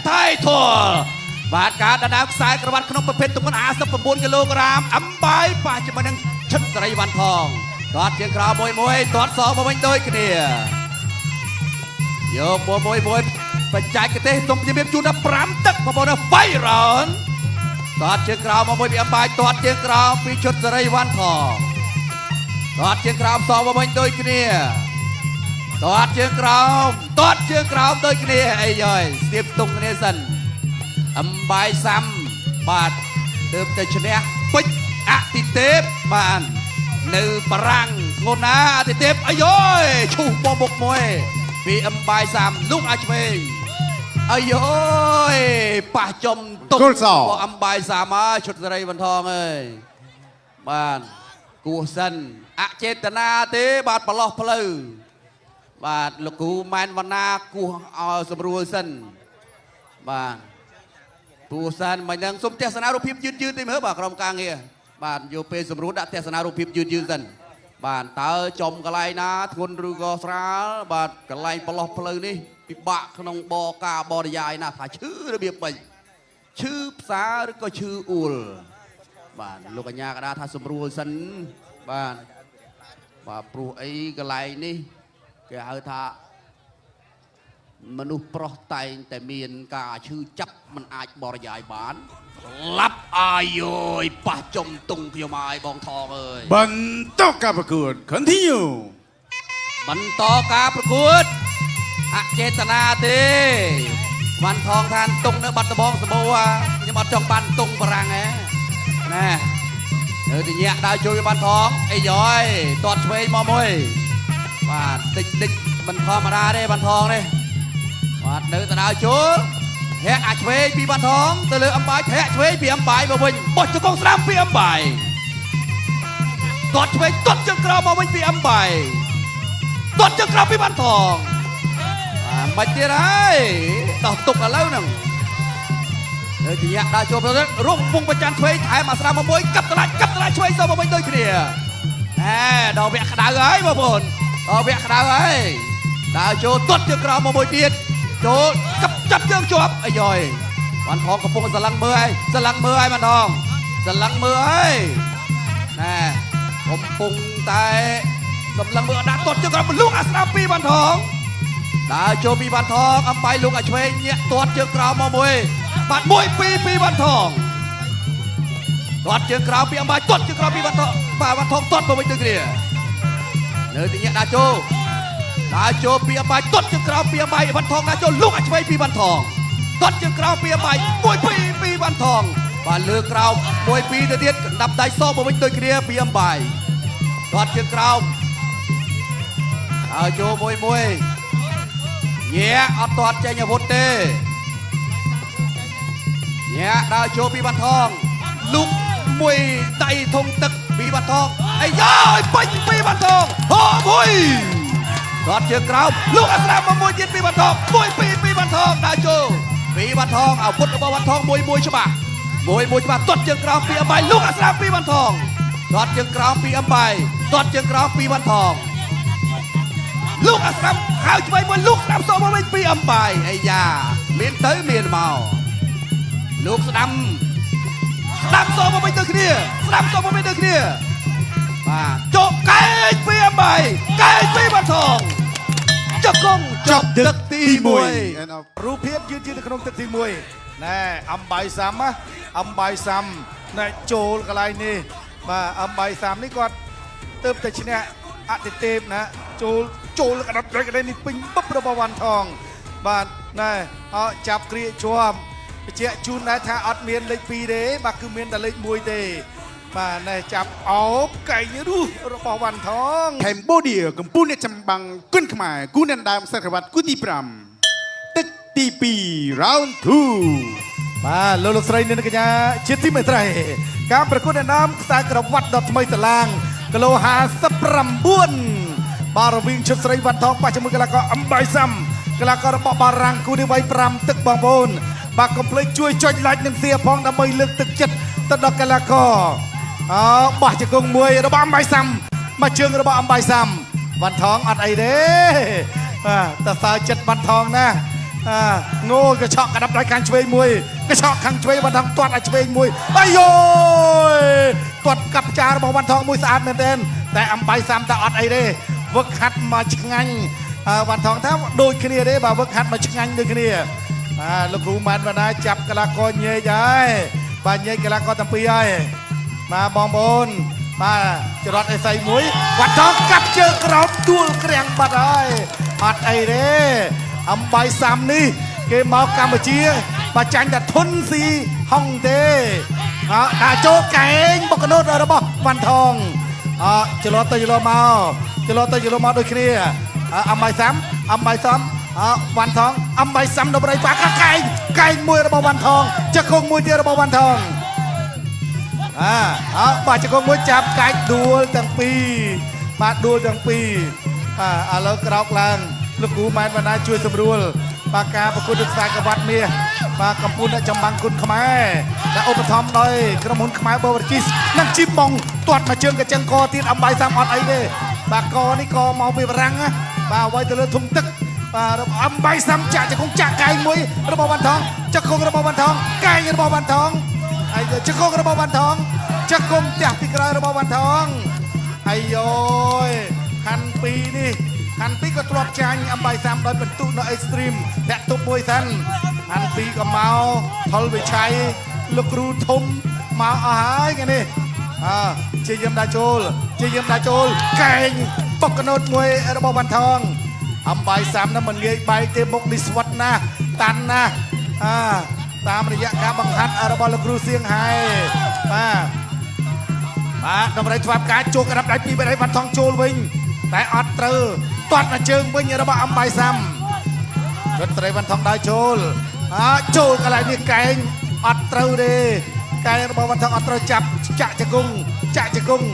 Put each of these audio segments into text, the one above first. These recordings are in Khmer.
Title បាទការដណ្ដើមខ្សែក្រវ៉ាត់ក្នុងប្រភេទទម្ងន់59គីឡូក្រាមអំបាយប៉ះជាមួយនឹងឈុតសេរីវ៉ាន់ថងទាត់ជើងក្រោមមួយមួយទាត់សងមកវិញដូចគ្នាយកមួយមួយមួយបច្ចេកទេសសូមជម្រាបជូនដល់5ទឹកបងប្អូន5 round ទាត់ជើងក្រោមមកមួយពីអំបាយទាត់ជើងក្រោមពីឈុតសេរីវ៉ាន់ថងទាត់ជើងក្រោមសងមកវិញដូចគ្នាទាត់ជើងក្រោមទាត់ជើងក្រោមដូចគ្នាអីយយស្ទាបស្ទង់គ្នាសិនអំបាយសាំបាទទើបតែឈ្នះពេជ្រអតិទេពបាទនៅបារាំងធ្ងន់ណាអតិទេពអាយយឈូសបបុកមួយពីអំបាយសាំលោកអាចឆ្វេងអាយយប៉ះចំទុក គល់ស របស់អំបាយសាមហើយឈុតសេរីបន្ថងអើយបាទគោះសិនអចេតនាទេបាទប្រឡោះផ្លូវបាទលោកគ្រូម៉ែនវណ្ណាគោះឲ្យស្រួលសិនបាទគោះសិនមិនដឹងសុំទស្សនារូបភាពយឺតយឺតទេមើលបាទក្រុមការងារបាទយកពេលស្រួលដាក់ទស្សនារូបភាពយឺតយឺតសិនបាទតើចំកន្លែងណាធ្ងន់ឬក៏ស្រាលបាទកន្លែងប្រឡោះផ្លូវនេះពិបាកក្នុងបការបរិយាយណាស់ថាឈឺរបៀបម៉េច ឈឺផ្សារឬក៏ឈឺអួលបាទលោកកញ្ញាកដាថាស្រួលសិនបាទបាទព្រោះអីកន្លែងនេះគេហៅថាមនុស្សប្រុសតែងតែមានការឈឺចាប់មិនអាចបរិយាយបានឡាប់អាយយប៉ះចំទុងខ្ញុំហើយបងថងអើយ បន្តការប្រកួត continue បន្តការប្រកួតអចេតនាទេវ៉ាន់ថងឋានទុងនៅបាត់ដំបងសម្បូរខ្ញុំអត់ចង់បានទុងបារាំងទេណែនៅទីញាក់ដើរជួយវ៉ាន់ថងអីយយទាត់ឆ្វេងមកមួយបាទតិចតិចមិនធម្មតាទេវ៉ាន់ថងនេះបាទនៅទៅដើរចូលធាក់អាឆ្វេងពីវ៉ាន់ថងទៅលើអំបាយធាក់ឆ្វេងពីអំបាយមកវិញបោះជង្គង់ស្ដាំពីអំបាយទាត់ឆ្វេងទាត់ជើងក្រោមមកវិញពីអំបាយ ទាត់ជើងក្រោមពីបានថងបាទមិនទៀតហើយដោះទុកឥឡូវហ្នឹងនៅទីញាក់ដើរចូលប្រទរងពងប្រច័នឆ្វេងថែមអាស្រាមមួយកាប់តម្លាច់កាប់តម្លាច់ឆ្វេងសមកវិញដូចគ្នាណែដល់វគ្គក្តៅហើយបងប្អូនដល់វគ្គក្តៅហើយដើរចូលទាត់ជើងក្រោមមកមួយទៀតចូលកាប់ចាប់ជើងជាប់អាយយបានថងកំពុងស្រឡឹងមើលហើយស្រឡឹងមើលហើយបានថងស្រឡឹងមើលហើយណែកំពុងតែសម្លឹងមើលដាក់ទាត់ជើងក្រោមលូកអាស្រាពីបានថងដើរចូលពីបានថងអំបាយលោកអាឆ្វេងញាក់ទាត់ជើងក្រោមមកមួយបាទមួយពីរពីបានថងទាត់ជើងក្រោមពីអំបាយទាត់ជើងក្រោមពីបានថងបាទបានថងទាត់មកវិញដូចគ្នានៅទីញាក់ដើរចូលដើរចូលពីអំបាយទាត់ជើងក្រោមពីអំបាយបានថងដើរចូលលោកអាឆ្វេងពីបានថងទាត់ជើងក្រោមពីអំបាយមួយពីរពីបានថងបាទលើក្រោមមួយពីរទៅទៀតកណ្ដាប់ដៃសមកវិញដូចគ្នាពីអំបាយទាត់ជើងក្រោម ហើយចូលមួយមួយញាក់អត់ទាត់ចេញអាវុធទេញាក់ដើរចូលពីបាត់ថងលុកមួយដៃធំទឹកពីបាត់ថងអាយយពេញពីបាត់ថងហូមួយទាត់ជើងក្រោមលុកអាស្រាមកមួយទៀតពីបាត់ថងមួយពីរពីបាត់ថងដើរចូលពីបាត់ថងអាវុធរបស់បាត់ថងមួយមួយច្បាស់មួយមួយច្បាស់ទាត់ជើងក្រោមពីអំបាយលុកអាស្រាពីបាត់ថងទាត់ជើងក្រោមពីអំបាយទាត់ជើងក្រោមពីបាត់ថង លោកអាស្រាំហៅឆ្វេងមួយលោកស្ដាំសមកវិញពីអំបាយអាយ៉ាមានទៅមានមកលោកស្ដាំស្ដាំសមកវិញទៅគ្នាស្ដាំសមកវិញទៅគ្នាបាទចុកកែកពីអំបាយកែកពីបាត់ថងចកងចប់ទឹកទី1 រូបភាពយឺតយឺតនៅក្នុងទឹកទី1ណែអំបាយសាំណាអំបាយសាំណែចូលកន្លែងនេះបាទអំបាយសាំនេះគាត់ទៅតែឈ្នះអតិទេពណាចូលចូលកណ្ដាប់ត្រេកនេះពេញបឹបរបស់វ៉ាន់ថងបាទណែអត់ចាប់គ្រាជាប់បញ្ជាក់ជូនដែរថាអត់មានលេខ2ទេបាទគឺមានតែលេខ1ទេបាទណែចាប់អោបកែងរុះរបស់វ៉ាន់ថង កម្ពុជាកំពុងអ្នកចម្បាំងគុនខ្មែរគូអ្នកដើមខ្សែក្រវ៉ាត់គូទី5ទឹកទី2 round 2 បាទលោកលោកស្រីនាងកញ្ញាជាទីមេត្រីការប្រកួតដណ្ដើមខ្សែក្រវ៉ាត់ដ៏ថ្មីស្រឡាងគីឡូ59បាទរវាងឈុតស្រីវ៉ាន់ថងប៉ះជាមួយកីឡាករអំបាយសាំកីឡាកររបស់បារាំងគូនេះវាយ5ទឹកបងប្អូនបាទកុំភ្លេចជួយចុច like និង share ផងដើម្បីលើកទឹកចិត្តទៅដល់កីឡាករអើបោះជង្គង់មួយរបស់អំបាយសាំមកជើងរបស់អំបាយសាំវ៉ាន់ថងអត់អីទេបាទតើសើចិត្តវ៉ាន់ថងណា អាងោកញ្ឆក់កដាប់ដៃខាងឆ្វេងមួយកញ្ឆក់ខាងឆ្វេងវ៉ាន់ថងទាត់ឲ្យឆ្វេងមួយអាយយទាត់កាប់ចារបស់វ៉ាន់ថងមួយស្អាតមែនទែនតែអំបៃសាំតែអត់អីទេវឹកហាត់មកឆ្ងាញ់វ៉ាន់ថងថាដូចគ្នាទេបាទវឹកហាត់មកឆ្ងាញ់ដូចគ្នាបាទលោកគ្រូម៉ានវណ្ណាចាប់កីឡាករញែកហើយបាទញែកកីឡាករទាំងពីរហើយបាទបងប្អូនបាទចរត់អេសីមួយវ៉ាន់ថងកាប់ជើងក្រោមទួលក្រាំងបាត់ហើយអត់អីទេអំបៃសាំនេះគេមកកម្ពុជាបើចាញ់តែធុនស៊ីហុងទេអើដាក់ចូលកែងបុកកណូតរបស់វ៉ាន់ថងអចលោទៅចលោមកចលោទៅចលោមកដូចគ្នាអំបៃសាំអំបៃសាំអវ៉ាន់ថងអំបៃសាំដល់បរិយបាកកែងកែងមួយរបស់វ៉ាន់ថងជង្គង់មួយទៀតរបស់វ៉ាន់ថងអើបាទជង្គង់មួយចាប់កាច់ដួលទាំងពីរបាទដួលទាំងពីរបាទឥឡូវក្រោកឡើងលោកគ្រូម៉ែនវណ្ណាជួយសម្រួលបាទការប្រកួតខ្សែក្រវ៉ាត់មាសបាទកម្ពុជាអ្នកចម្បាំងគុណខ្មែរដែលឧបត្ថម្ភដោយក្រុមហ៊ុនខ្មែរបូវរជីសនិងជីបងទាត់មកជើងកញ្ចឹងកទៀតអំបាយសាំអត់អីទេបាទកនេះកមកពីបារាំងណាបាទអ្វីទៅលើធុងទឹកបាទអំបាយសាំចាក់ជង្គង់ចាក់កែងមួយរបស់វ៉ាន់ថងជង្គង់របស់វ៉ាន់ថងកែងរបស់វ៉ាន់ថងហើយជង្គង់របស់វ៉ាន់ថងជង្គង់ផ្ទះពីក្រោយរបស់វ៉ាន់ថងអាយយហាន់ពីរនេះហាន់ពីរក៏ធ្លាប់ចាញ់អំបាយសាំដោយបន្ទុកនៅ Extreme ធាក់ទប់មួយសិនហាន់ពីរក៏មកថុលវិឆ័យលោកគ្រូធំមកអស់ហើយថ្ងៃនេះអើជាយឹមដាចូលជាយឹមដាចូលកែងបុកកណូតមួយរបស់វ៉ាន់ថងអំបាយសាំនោះមិនងាយបែកទេមុខនេះស្វិតណាស់តាន់ណាស់អើតាមរយៈការបង្ហាត់របស់លោកគ្រូសៀងហៃបាទបាទតម្រៃស្វាបការជួកក្តាប់ដៃពីបរិយវ៉ាន់ថងចូលវិញតែអត់ត្រូវទាត់មកជើងវិញរបស់អំបាយសាំជិតត្រីវ៉ាន់ថងដើរចូលអើចូលកន្លែងនេះកែងអត់ត្រូវទេកែងរបស់វ៉ាន់ថងអត់ត្រូវចាប់ចាក់ជង្គង់ចាក់ជង្គង់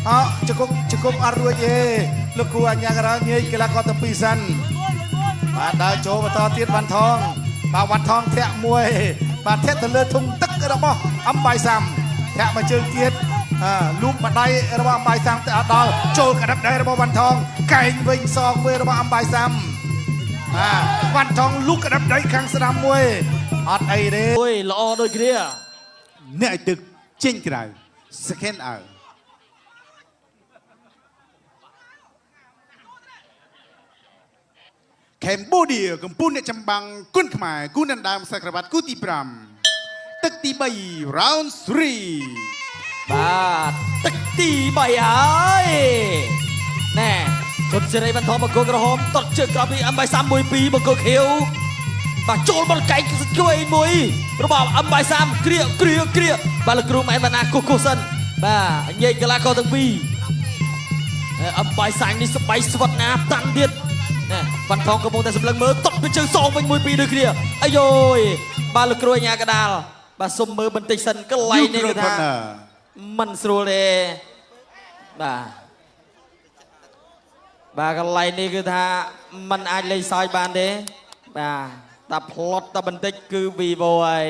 អើជង្គង់ជង្គង់អត់រួចទេលោកគ្រូអញ្ញាករញែកកីឡាករទាំងពីរសិនបាទដើរចូលបន្តទៀតវ៉ាន់ថងបាទវ៉ាន់ថងធាក់មួយបាទធាក់ទៅលើធុងទឹករបស់អំបាយសាំធាក់មកជើងទៀតលូកម្ដាយរបស់អំបាយសាំទៅអត់ដល់ចូលកណ្ដាប់ដៃរបស់វ៉ាន់ថងកែងវិញសងមួយរបស់អំបាយសាំបាទវ៉ាន់ថងលូកកណ្ដាប់ដៃខាងស្ដាំមួយអត់អីទេ អូយល្អដូចគ្នា អ្នកឲ្យទឹកចេញក្រៅ second out Cambodia កំពុងអ្នកចម្បាំងគុណខ្មែរគូដណ្ដើមខ្សែក្រវ៉ាត់គូទី5ទឹកទី3 round 3 បាទទឹកទី3ហើយណែជុតសេរីបន្ថងបង្គោលក្រហមតត់ជើងក្រោមពីអំបាយសាំ1 2បង្គោលខៀវបាទចូលបលកែងជួយមួយរបស់អំបាយសាំគ្រាគ្រាគ្រាបាទលោកគ្រូម៉ែនវណ្ណាគោះគោះសិនបាទញែកកីឡាករទាំងពីរអំបាយសាំនេះសបៃស្វិតណាតាន់ទៀតណែវ៉ាន់ថងកំពុងតែសម្លឹងមើលតត់ពីជើងសងវិញ1 2ដូចគ្នាអាយយបាទលោកគ្រូអញ្ញាកដាលបាទសុំមើលបន្តិចសិនកន្លែងនេះគឺថាមិនស្រួលទេបាទបាទកន្លែងនេះគឺថាมันអាចលេងសើចបានទេបាទតែផ្លត់តែបន្តិចគឺ Vivo ហើយ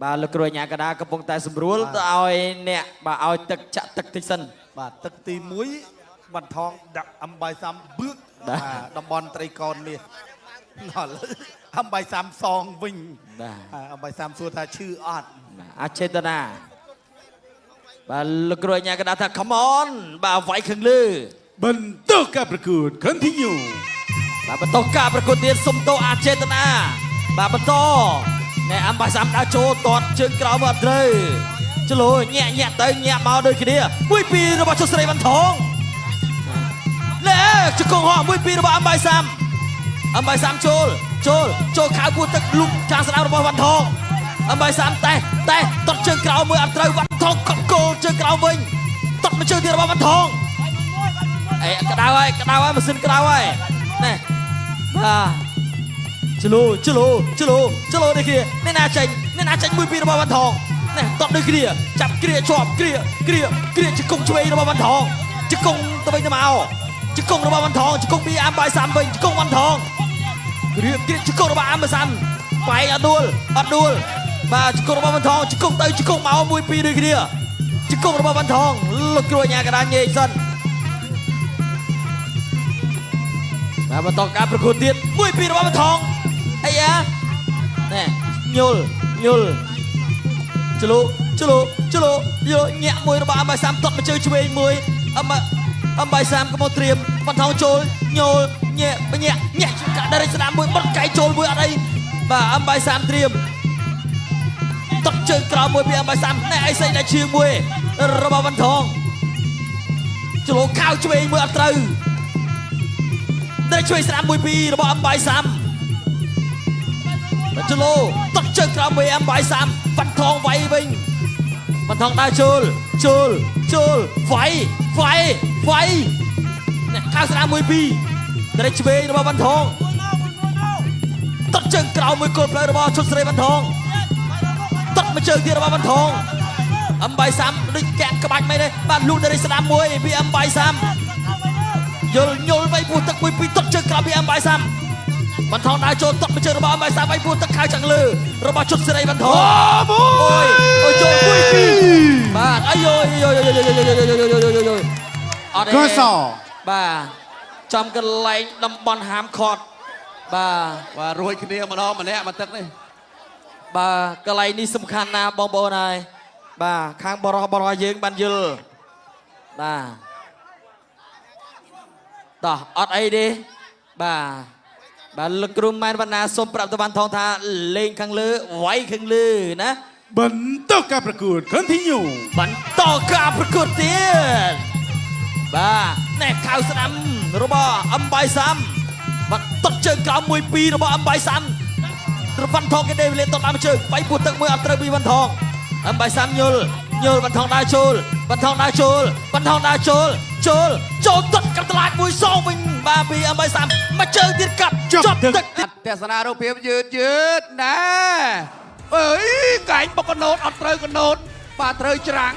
បាទលោកគ្រូអញ្ញាកដាកំពុងតែសម្រួលទៅឲ្យអ្នកបាទឲ្យទឹកចាក់ទឹកតិចសិន បាទទឹកទី1វ៉ាន់ថងដាក់អំបាយសាំបឿកបាទតំបន់ត្រីកោណមាសដល់អំបាយសាំសងវិញ បាទ អំបាយសាំសួរថាឈឺអត់ អចេតនាបាទលោកគ្រូអញ្ញាកដាថា come on បាទវាយខាងលើ បន្តការប្រកួត continue បាទបន្តការប្រកួតទៀតសុំទោសអចេតនាបាទបន្តណែអំបាយសាំដើរចូលទាត់ជើងក្រោមអត់ត្រូវចលោញាក់ញាក់ទៅញាក់មកដូចគ្នា1 2របស់ជស្រីវ៉ាន់ថងណែជង្គង់ហោះ1 2របស់អំបាយសាំអំបាយសាំចូលចូលចូលខៅគួទឹកលុកចាងស្ដាំរបស់វ៉ាន់ថងអំបាយសាំតេះតេះទាត់ជើងក្រោមមួយអត់ត្រូវវ៉ាន់ថងកប់គោលជើងក្រោមវិញទាត់មកជើងទៀតរបស់វ៉ាន់ថងអេក្តៅហើយក្តៅហើយម៉ាស៊ីនក្តៅហើយណែបាទចលូចលូចលូចលូនេះគ្នាអ្នកណាចេញអ្នកណាចេញ1 2របស់វ៉ាន់ថងណែតបដូចគ្នាចាប់គ្រាជាប់គ្រាគ្រាគ្រាជង្គង់ឆ្វេងរបស់វ៉ាន់ថងជង្គង់ទៅវិញទៅមកជង្គង់របស់វ៉ាន់ថងជង្គង់ពីអាំបាយសាំវិញជង្គង់វ៉ាន់ថងគ្រាគ្រាជង្គង់របស់អាំបាយសាំបែកអត់ដួលអត់ដួលបាទជង្គង់របស់វ៉ាន់ថងជង្គង់ទៅជង្គង់មក1 2ដូចគ្នាជង្គង់របស់វ៉ាន់ថងលោកគ្រូអញ្ញាកដាញែកសិនបាទបន្តការប្រកួតទៀត1 2របស់វ៉ាន់ថង អីយ៉ាណែញុលញុល ចលូចលូចលូយកញាក់មួយរបស់អំបាយសាមទាត់មកជើងឆ្វេងមួយអំអំបាយសាមកុំត្រៀមបន្ថងចូលញោលញាក់ញាក់ញាក់កាក់ដរិចស្ដាំមួយបុតកៃចូលមួយអត់អីបាទអំបាយសាមត្រៀមទាត់ជើងក្រោមមួយពីអំបាយសាមណែអីស្អីណែឈៀងមួយរបស់បន្ថងចលូខៅឆ្វេងមួយអត់ត្រូវដរិចឆ្វេងស្ដាំមួយពីររបស់អំបាយសាមចលូទាត់ជើងក្រោមមួយអំបាយសាមបន្ថងវាយវិញបន្ថងដើរចូលចូលចូលវាយវាយវាយអ្នកខៅស្ដាំមួយពីរដរិចឆ្វេងរបស់បន្ថងទាត់ជើងក្រោមមួយគល់ផ្លូវរបស់ឈុតស្រីបន្ថងទាត់មួយជើងទៀតរបស់បន្ថងអំបាយសាមដូចកាក់ក្បាច់មិនទេបាទលូកដរិចស្ដាំមួយពីអំបាយសាមយល់ញុលវៃពោះទឹកមួយពីរទាត់ជើងក្រោមពីអំបាយសាមបន្ថងដើរចូលទាត់មួយជើងរបស់អំបាយសាមវៃពោះទឹកខៅខាងលើរបស់ឈុតស្រីបន្ថងអូយអូយចូលមួយពីរបាទអាយយយយយយយយយអត់ទេ កស បាទចំកន្លែងតំបន់ហាមឃាត់បាទ បាទរួចគ្នាម្ដងម្នាក់មកទឹកនេះ បាទកន្លែងនេះសំខាន់ណាស់បងប្អូនហើយបាទខាងបរោះបរោះយើងបានយល់បាទតោះអត់អីទេបាទបាទលោកគ្រូម៉ែនវណ្ណាសូមប្រាប់ទៅបានថងថាលេងខាងលើវាយខាងលើណា បន្តការប្រកួត continue បន្តការប្រកួតទៀតបាទណែខៅស្ដាំរបស់អំបាយសាំបាទទាត់ជើងក្រោមមួយពីររបស់អំបាយសាំរវ៉ាន់ថងគេដេវេលាតបានជើងបៃពោះទឹកមួយអត់ត្រូវពីវ៉ាន់ថងអំបាយសាំញុលញុលវ៉ាន់ថងដើរចូលវ៉ាន់ថងដើរចូលវ៉ាន់ថងដើរចូលចូលចូលទាត់កាត់តឡាចមួយសងវិញបាទពីអំបាយសាំមកជើងទៀតកាត់ចប់ទឹក ទស្សនារូបភាពយឺតយឺតណែអើយកែងបុកកណូតអត់ត្រូវកណូតបាទត្រូវច្រាំង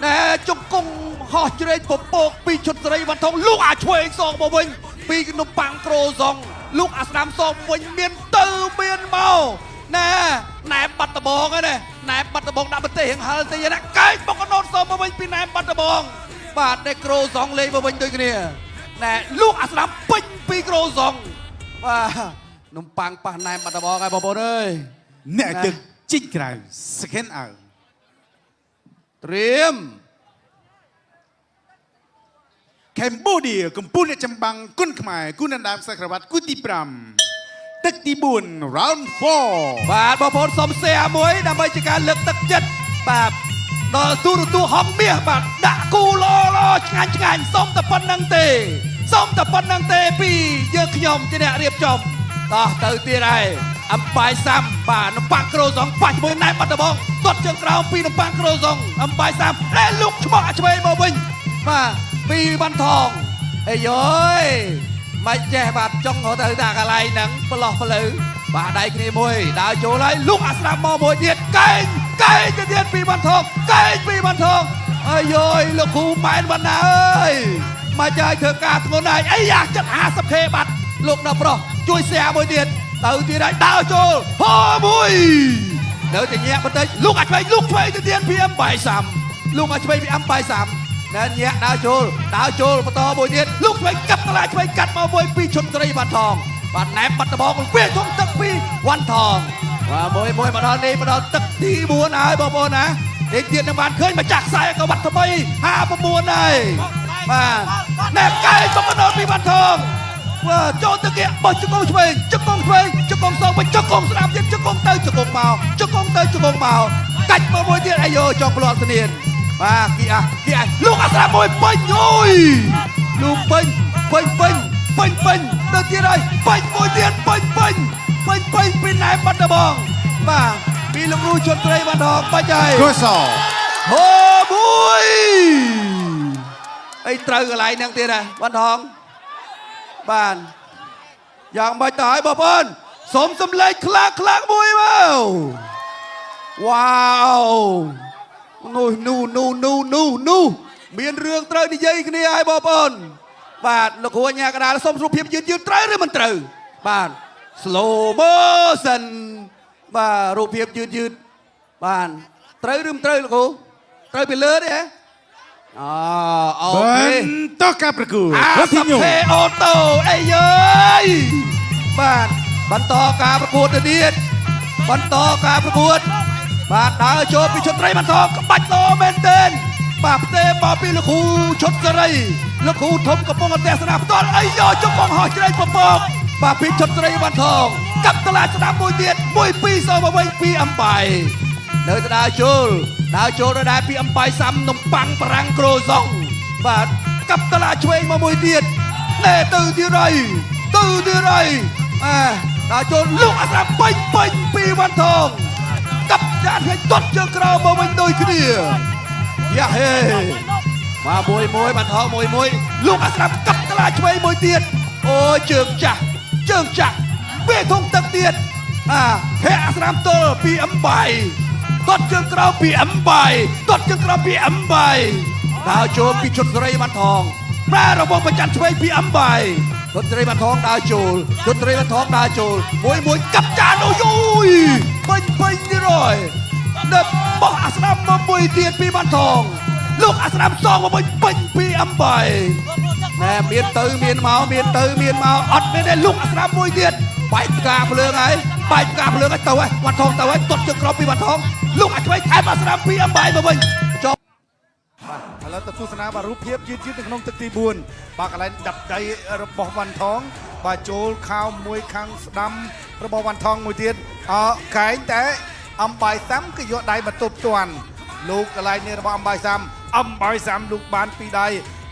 ណែជង្គង់ហោះជ្រែកពពកពីឈុតស្រីវ៉ាន់ថងលូកអាឆ្វេងសងមកវិញពីនំប៉័ងក្រូសងលូកអាស្ដាំសងវិញមានទៅមានមកណែណែបាត់ដបងហ្នឹងណាណែបាត់ដបងដាក់ប្រទេសរៀងហិលតិចណាកែងបុកកណូតសងមកវិញពីណែបាត់ដបងបាទតែក្រូសងលេងមកវិញដូចគ្នាណែលូកអាស្ដាំពេញពីក្រូសងបាទនំប៉័ងប៉ះណែបាត់ដបងហើយបងប្អូនអើយ អ្នកទឹកជីកក្រៅ second out ត្រៀម Cambodia កំពុងអ្នកចម្បាំងគុនខ្មែរគូនដើមខ្សែក្រវ៉ាត់គូទី5ទឹកទី4 round 4 បាទបងប្អូនសុំ share មួយដើម្បីជាការលើកទឹកចិត្តបាទដល់ទូរទស្សន៍ហងមាសបាទដាក់គូល្អល្អឆ្ងាញ់ឆ្ងាញ់សុំតែប៉ុណ្្នឹងទេសុំតែប៉ុណ្្នឹងទេពីយើងខ្ញុំជាអ្នករៀបចំតោះទៅទៀតហើយអំបាយសាំបាទនំប៉័ងក្រូសងប៉ះជាមួយណែបាត់ដបងទាត់ជើងក្រោមពីនំប៉័ងក្រូសងអំបាយសាំដែលលុកឆ្មក់ឆ្វេងមកវិញបាទពីវ៉ាន់ថងអាយយមិនចេះបាទចង់រត់ទៅតាកន្លែងហ្នឹងប្រឡោះផ្លូវបាទដៃគ្នាមួយដើរចូលហើយលុកអាស្ដាប់មកមួយទៀតកែងកែងទៅទៀតពីវ៉ាន់ថងកែងពីវ៉ាន់ថងអាយយលោកគ្រូម៉ែនវណ្ណាអើយមកចាយធ្វើការធ្ងន់ហើយអីយ៉ាចិត្ត 50K បាត់លោកដល់ប្រុសជួយ share មួយទៀតទៅទៀតហើយដើរចូលហោមួយនៅតែញាក់បន្តិចលុកអាឆ្វេងលុកឆ្វេងទៅទៀតពីអំបាយសាំលុកអាឆ្វេងពីអំបាយសាំណែញាក់ដើរចូលដើរចូលបន្តមួយទៀតលុកឆ្វេងកាត់តឡាឆ្វេងកាត់មកមួយពីឈុតត្រីវ៉ាន់ថងបាទណែមបាត់ដបងវាធំទឹកពីវ៉ាន់ថងបាទមួយមួយមកដល់នេះមកដល់ទឹកទី4ហើយបងប្អូនណាតិចទៀតនឹងបានឃើញម្ចាស់ខ្សែក៏បាត់ថ្មី59ហើយបាទណែកែងបកណោពីវ៉ាន់ថងបាទចូលទៅគេបោះជង្គង់ឆ្វេងជង្គង់ឆ្វេងជង្គង់សងវិញជង្គង់ស្ដាំទៀតជង្គង់ទៅជង្គង់មកជង្គង់ទៅជង្គង់មកកាច់មកមួយទៀតអាយ៉ូចង់ផ្លាត់ស្នៀនបាទគីអាគីអាលោកអាស្ដាំមួយពេញអូយលោកពេញពេញពេញពេញពេញទៅទៀតហើយពេញមួយទៀតពេញពេញពេញពេញពីណែបាត់ដបងបាទពីលោកគ្រូជុនត្រីបាត់ដងបាច់ហើយក ស ហូមួយអីត្រូវកន្លែងហ្នឹងទៀតហ៎បាត់ដងបាទយ៉ាងម៉េចទៅហើយបងប្អូនសុំសំលេងខ្លាំងខ្លាំងមួយមកវ៉ាវនោះនោះនោះនោះនោះនោះមានរឿងត្រូវនិយាយគ្នាហើយបងប្អូនបាទលោកគ្រូអញ្ញាកដាលសុំរូបភាពយឺតយឺតត្រូវឬមិនត្រូវបាទ slow motion បាទរូបភាពយឺតយឺតបាទត្រូវឬមិនត្រូវលោកគ្រូត្រូវពីលើទេហ៎អូ ប ខេ ន្តការប្រកួត អាស continue ភេអូតូអីយើយបាទ បន្តការប្រកួតទៅទៀតបន្តការប្រកួតបាទដើរចូលពីឈុតត្រីវ៉ាន់ថងក្បាច់ល្អមែនទែនបាទផ្ទេមកពីលោកគ្រូឈុតសេរីលោកគ្រូធំកំពុងទស្សនាផ្ទាល់អីយោជុំបងហោះជ្រៃពពកបាទពីឈុតត្រីវ៉ាន់ថងកាប់តឡាស្ដាំមួយទៀត1 2សមកវិញពីអំបាយនៅទៅដើរចូលដើរចូលដដែលពីអំបាយសាំនំប៉័ងបារាំងក្រូសុងបាទកាប់តឡាឆ្វេងមកមួយទៀតណែទៅទៀតហើយទៅទៀតហើយអាដើរចូលលោកអាស្រាពេញពេញពីវ៉ាន់ថងកាប់ចានឲ្យទាត់ជើងក្រោមមកវិញដូចគ្នាយ៉ាហេមកមួយមួយវ៉ាន់ថងមួយមួយលោកអាស្រាកាប់តឡាឆ្វេងមួយទៀតអូជើងចាស់ជើងចាស់វាធំទឹកទៀតអាភៈអាស្រាមទល់ពីអំបាយទាត់ជើងក្រោមពីអំបាយទាត់ជើងក្រោមពីអំបាយដើរចូលពីឈុតសេរីវ៉ាន់ថងប្រែរបស់ប្រច័នឆ្វេងពីអំបាយឈុតសេរីវ៉ាន់ថងដើរចូលឈុតសេរីវ៉ាន់ថងដើរចូលមួយមួយកាប់ចានអូយពេញពេញទៀតហើយដឹកបោះអាស្រាមមកមួយទៀតពីវ៉ាន់ថងលោកអាស្រាមសងមកវិញពេញពីអំបាយណែមានទៅមានមកមានទៅមានមកអត់មានទេលោកអាស្រាមមួយទៀតបែកផ្កាភ្លើងហើយបែកផ្កាភ្លើងហើយទៅហើយវ៉ាន់ថងទៅហើយទាត់ជើងក្រោមពីវ៉ាន់ថងលោកអាឆ្វេងថែមអាស្រាមពីអំបាយមកវិញចុះ បាទឥឡូវទៅទស្សនាបាទរូបភាពយឺតៗនៅក្នុងទឹកទី4បាទកន្លែងដាប់ដៃរបស់វ៉ាន់ថងបាទចូលខោមួយខាងស្ដាំរបស់វ៉ាន់ថងមួយទៀតអកែងតែអំបាយសាំគឺយកដៃមកទប់ទាន់លោកកន្លែងនេះរបស់អំបាយសាំអំបាយសាំលោកបានពីដៃ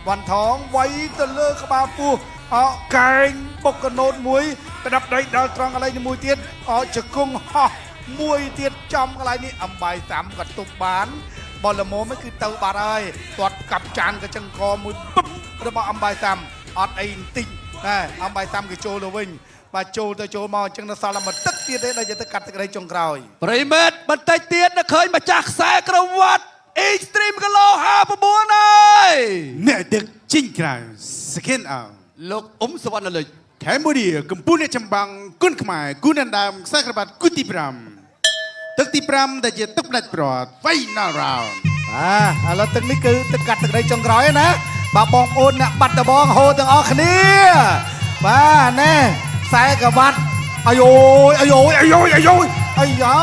វ៉ាន់ថងវាយទៅលើក្បាលពោះអកែងបុកកណូតមួយក្តាប់ដៃដល់ត្រង់កន្លែងនេះមួយទៀតអជង្គង់ហោះមួយទៀតចំកន្លែងនេះអំបាយសាំក៏ទប់បានបលល្មមគឺទៅបាត់ហើយទាត់កាប់ចានក៏ចង្កមួយពឹបរបស់អំបាយសាំអត់អីបន្តិចណែអំបាយសាំគឺចូលទៅវិញបាទចូលទៅចូលមកអញ្ចឹងនៅសល់តែមួយទឹកទៀតទេដែលจะទៅកាត់ទឹកដីចុងក្រោយ ប្រិមេតបន្តិចទៀតនៅឃើញម្ចាស់ខ្សែក្រវ៉ាត់ Extreme គីឡូ59ហើយ អ្នកដឹកចេញក្រៅ second out លោកអ៊ុំសវណ្ណលិច កម្ពុជាកំពុងអ្នកចម្បាំងគុនខ្មែរគូនដណ្ដើមខ្សែក្រវ៉ាត់គូទី5ទឹកទី5ដែលជាទឹកផ្ដាច់ព្រាត់ final round បាទឥឡូវទឹកនេះគឺទឹកកាត់ទឹកដីចុងក្រោយណាបាទបងប្អូនអ្នកបាត់ដបងហូរទាំងអស់គ្នាបាទណែខ្សែក្រវ៉ាត់អាយយអាយយអាយយអាយយអាយ៉ា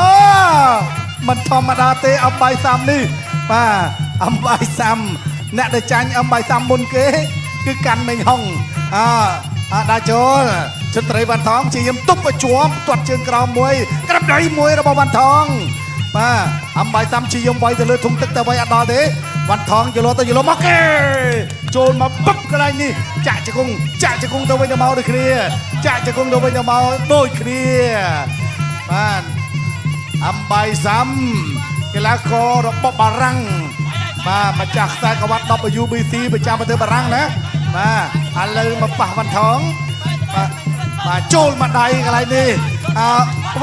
មិនធម្មតាទេអំបាយសាំនេះបាទអំបាយសាំអ្នកដែលចាញ់អំបាយសាំមុនគេគឺកាន់មេងហុងអអាដាចូលឈុតត្រីវ៉ាន់ថងជាយមទប់ឲ្យជាប់ទាត់ជើងក្រោមមួយក្រាប់ដៃមួយរបស់វ៉ាន់ថងបាទអំបាយសាំជាយមវាយទៅលើធុងទឹកតែវាយអត់ដល់ទេវ៉ាន់ថងយល់ទៅយល់មកគេចូលមកពឹបកន្លែងនេះចាក់ជង្គង់ចាក់ជង្គង់ទៅវិញទៅមកដូចគ្នាចាក់ជង្គង់ទៅវិញទៅមកដូចគ្នាបាទអំបាយសាំកីឡាកររបស់បារាំងបាទម្ចាស់ខ្សែក្រវ៉ាត់ WBC ប្រចាំប្រទេសបារាំងណាបាទឥឡូវមកប៉ះវ៉ាន់ថងបាទបាទចូលមកដៃកន្លែងនេះអើ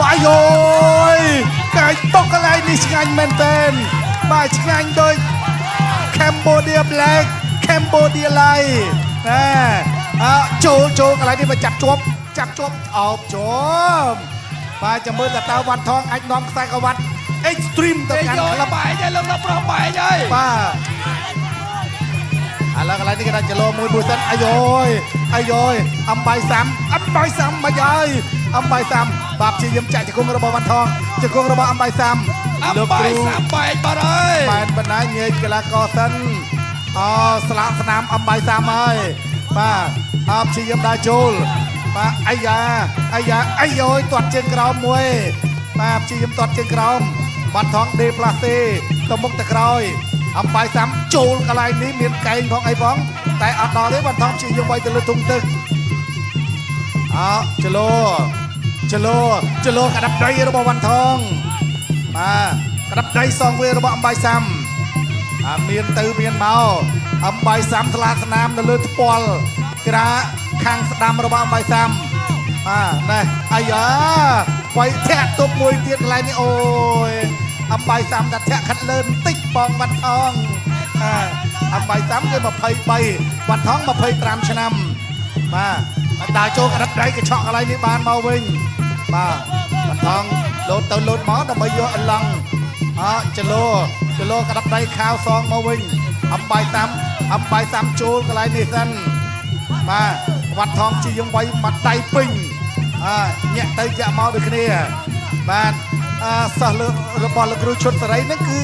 វាយយកាយតុកកន្លែងនេះឆ្ងាញ់មែនទែនបាទឆ្ងាញ់ដូច Cambodia Black Cambodia Light ណាអើចូលចូលកន្លែងនេះមកចាប់ជាប់ចាប់ជាប់អោបជាប់បាទចាំមើលតើតើវ៉ាន់ថងអាចនាំខ្សែក្រវ៉ាត់ Extreme ទៅ ទេ កាន់ យក ក្លឹប បែកហើយលោកដល់ប្រុសបែកហើយ បាទឥឡូវកន្លែងនេះគេដាក់ចលោមួយមួយសិនអាយយអាយយអំបាយសាំអំបាយសាំមកហើយអំបាយសាំបាទព្យាយាមចាក់ជង្គង់របស់វ៉ាន់ថងជង្គង់របស់អំបាយសាំ អំបាយសាំបែកបាត់ហើយ បែនបណ្ដាញញែកកីឡាករសិនអស្លាកស្នាមអំបាយសាំហើយបាទអព្យាយាមដើរចូលបាទអាយ៉ាអាយ៉ាអាយយទាត់ជើងក្រោមមួយបាទព្យាយាមទាត់ជើងក្រោមបាត់ថងដេផ្លាសេទៅមុខទៅក្រោយអំបាយសាំចូលកន្លែងនេះមានកែងផងអីផងតែអត់ដល់ទេបាត់ថងព្យាយាមវាយទៅលើធុងទឹកអចលោចលោចលោក្តាប់ដៃរបស់វ៉ាន់ថងបាទក្តាប់ដៃសងវារបស់អំបាយសាំអាមានទៅមានមកអំបាយសាំស្លាកស្នាមនៅលើថ្ពាល់ក្រាខាងស្ដាំរបស់អំបាយសាំបាទណែអាយ៉ាវាយធាក់ទប់មួយទៀតកន្លែងនេះអូយអំបាយសាំតែធាក់ខាត់លើបន្តិចបងវ៉ាន់ថងបាទអំបាយសាំគឺ23វ៉ាន់ថង25ឆ្នាំបាទដើរចូលក្តាប់ដៃកញ្ឆក់កន្លែងនេះបានមកវិញបាទវ៉ាន់ថងលោតទៅលោតមកដើម្បីយកអន្លង់អចលោចលោក្តាប់ដៃខាវសងមកវិញអំបាយសាំអំបាយសាំចូលកន្លែងនេះសិនបាទវ៉ាន់ថងជាយងវាយមកដៃពេញ អាញាក់ទៅញាក់មកដូចគ្នាបាទអាសិស្សលើរបស់លោកគ្រូឈុតសេរីហ្នឹងគឺ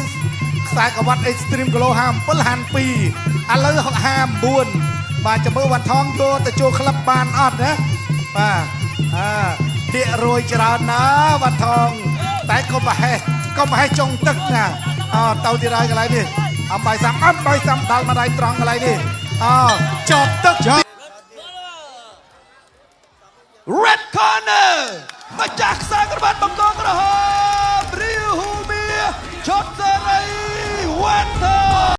ខ្សែក្រវ៉ាត់ Extreme Glow 57 52ឥឡូវ59បាទចាំមើលវ៉ាន់ថងយកទៅចូលក្លឹបបានអត់ណាបាទអាភាគរយច្រើនណាវ៉ាន់ថងតែកុំប្រហែសកុំប្រហែសចុងទឹកណាអើទៅទៀតហើយកន្លែងនេះអំបាយសាំអំបាយសាំដាល់មកដៃត្រង់កន្លែងនេះអើចប់ទឹក Red Corner ម្ចាស់ខ្សែក្រវ៉ាត់បង្គោលក្រហមរាវហ៊ូមៀឈុតសេរីវ៉ាន់ថ